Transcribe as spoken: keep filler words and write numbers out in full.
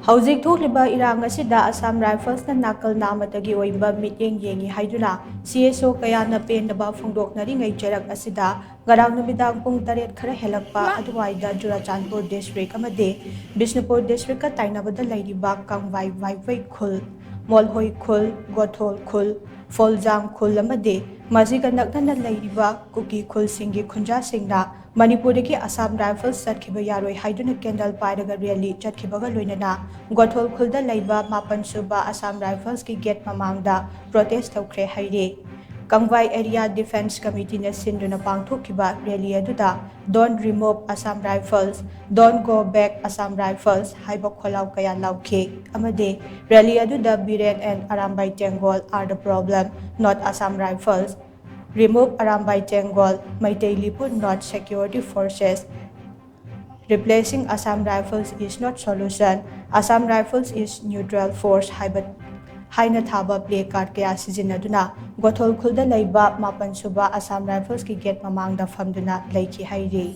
ꯍꯧꯖꯤꯛ ꯊꯣꯛꯂꯤꯕ ꯏꯔꯥꯡ ꯑꯁꯤꯗ Assam Riflesꯅ ꯅꯥꯀꯜ ꯅꯥꯃꯇꯒꯤ ꯑꯣꯏꯕ ꯃꯤꯠꯌꯦꯡ ꯌꯦꯡꯏ ꯍꯥꯏꯗꯨꯅ C S O ꯀꯌꯥꯅ ꯄꯦꯟꯗꯕ ꯐꯣꯡꯗꯣꯛꯅꯔꯤꯉꯩ ꯆꯩꯔꯛ ꯑꯁꯤꯗ ꯉꯔꯥꯡ ꯅꯨꯃꯤꯗꯥꯡ ꯄꯨꯡ ꯇꯔꯦꯠ ꯈꯔ ꯍꯦꯜꯂꯛꯄ ꯑꯗꯨꯋꯥꯏꯗ ꯆꯨꯔꯥꯆꯥꯟꯄꯨꯔ district ꯑꯃꯗꯤ ꯕꯤꯁꯅꯨꯄꯨꯔ districtꯀ ꯇꯥꯏꯅꯕꯗ ꯂꯩꯔꯤꯕ ꯀꯪꯕꯥꯏ ꯋꯥꯏꯋꯩ ꯈꯨꯜ, ꯃꯣꯜꯍꯣꯏ ꯈꯨꯜ, ꯒꯣꯊꯣꯜ ꯈꯨꯜ, ꯐꯣꯜꯖꯥꯡ ꯈꯨꯜ ꯑꯃꯗꯤ ꯃꯁꯤꯒ ꯅꯛꯅꯅ ꯂꯩꯔꯤꯕ ꯀꯨꯀꯤ ꯈꯨꯜꯁꯤꯡꯒꯤ ꯈꯨꯟꯖꯥꯁꯤꯡꯅ ꯃꯅꯤꯄꯨꯔꯗꯒꯤ Assam Rifles ꯆꯠꯈꯤꯕ ꯌꯥꯔꯣꯏ ꯍꯥꯏꯗꯨꯅ candle ꯄꯥꯏꯔꯒ rally ꯆꯠꯈꯤꯕꯒ ꯂꯣꯏꯅꯅ ꯒꯣꯊꯣꯜ ꯈꯨꯜꯗ ꯂꯩꯕ ꯃꯥꯄꯟ ꯁꯨꯕ Assam Riflesꯀꯤ gate ꯃꯃꯥꯡꯗ protest ꯇꯧꯈ꯭ꯔꯦ ꯍꯥꯏꯔꯤ꯫ ꯀꯪꯕꯥꯏ Area Defence Committeeꯅ ꯁꯤꯟꯗꯨꯅ ꯄꯥꯡꯊꯣꯛꯈꯤꯕ rally ꯑꯗꯨꯗ "Don't remove Assam Rifles, don't go back Assam Rifles" ꯍꯥꯏꯕ ꯈꯣꯜꯂꯥꯎ ꯀꯌꯥ ꯂꯥꯎꯈꯤ ꯑꯃꯗꯤ rally ꯑꯗꯨꯗ "Biren and Arambai Tenggol are the problem, not Assam Rifles. Remove Arambai Tenggol, Meitei Leipu, not security forces. Replacing Assam Rifles is not solution. Assam Rifles is neutral force" ꯍꯥꯏꯕ ꯍꯥꯏꯅ ꯊꯥꯕ placard ꯀꯌꯥ ꯁꯤꯖꯤꯟꯅꯗꯨꯅ ꯒꯣꯊꯣꯜ ꯈꯨꯜꯗ ꯂꯩꯕ ꯃꯥꯄꯟ ꯁꯨꯕ Assam Riflesꯀꯤ gate ꯃꯃꯥꯡꯗ ꯐꯝꯗꯨꯅ ꯂꯩꯈꯤ ꯍꯥꯏꯔꯤ꯫